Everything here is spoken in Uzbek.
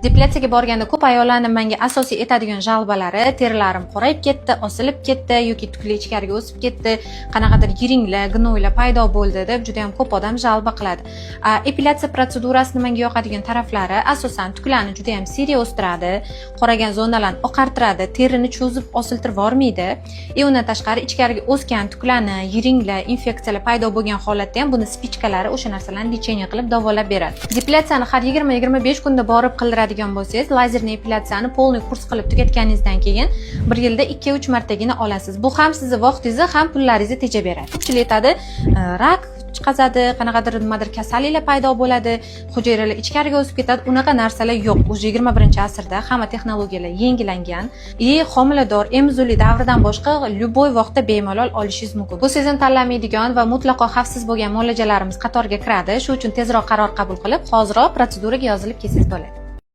Depilyatsiyaga borganda ko'p ayollarni menga asosiy aytadigan жалоба lari: "Terilarim qorayib ketdi, osilib ketdi yoki tukli ichkariga o'sib ketdi, qanaqadir yiringlar, гной lar paydo bo'ldi", deb juda ham ko'p odam жалоба qiladi. Epilyatsiya protsedurasini menga yoqadigan taraflari asosan tuklarni juda ham siyrak o'stiradi, qoraygan zonalarni oqartiradi, terini cho'zib osiltirib yubormaydi. И undan tashqari ichkariga o'sgan tuklarni, yiringlar, infeksiyalar paydo bo'lgan holatda ham buni спичка lari o'sha narsalarni лечение qilib, davolab beradi. Depilyatsiyani har 20-25 kunda borib qildiradigan bo'lsangiz, лазерный epilyaatsiyani полный kurs qilib tugatganingizdan keyin bir yilda 2-3 martagina olasiz. Bu ham sizni vaqtingizni, ham pullaringizni tejab beradi. Ko'pchilik aytadi, rak chiqazadi, qanaqadir nimadir kasalliklar paydo bo'ladi, hujayralar ichkariga o'sib ketadi. Unaqa narsalar yo'q. Уже 21-asrda hamma texnologiyalar yangilangan и homilador, emizuvli davridan boshqa любой vaqtda bemalol olishingiz mumkin. Bu sezon tanlamaydigan va mutlaqo xavfsiz bo'lgan muolajalarimiz qatoriga kiradi. Shu uchun tezroq qaror qabul qilib, hoziroq protseduraga yozilib kelsangiz bo'ladi.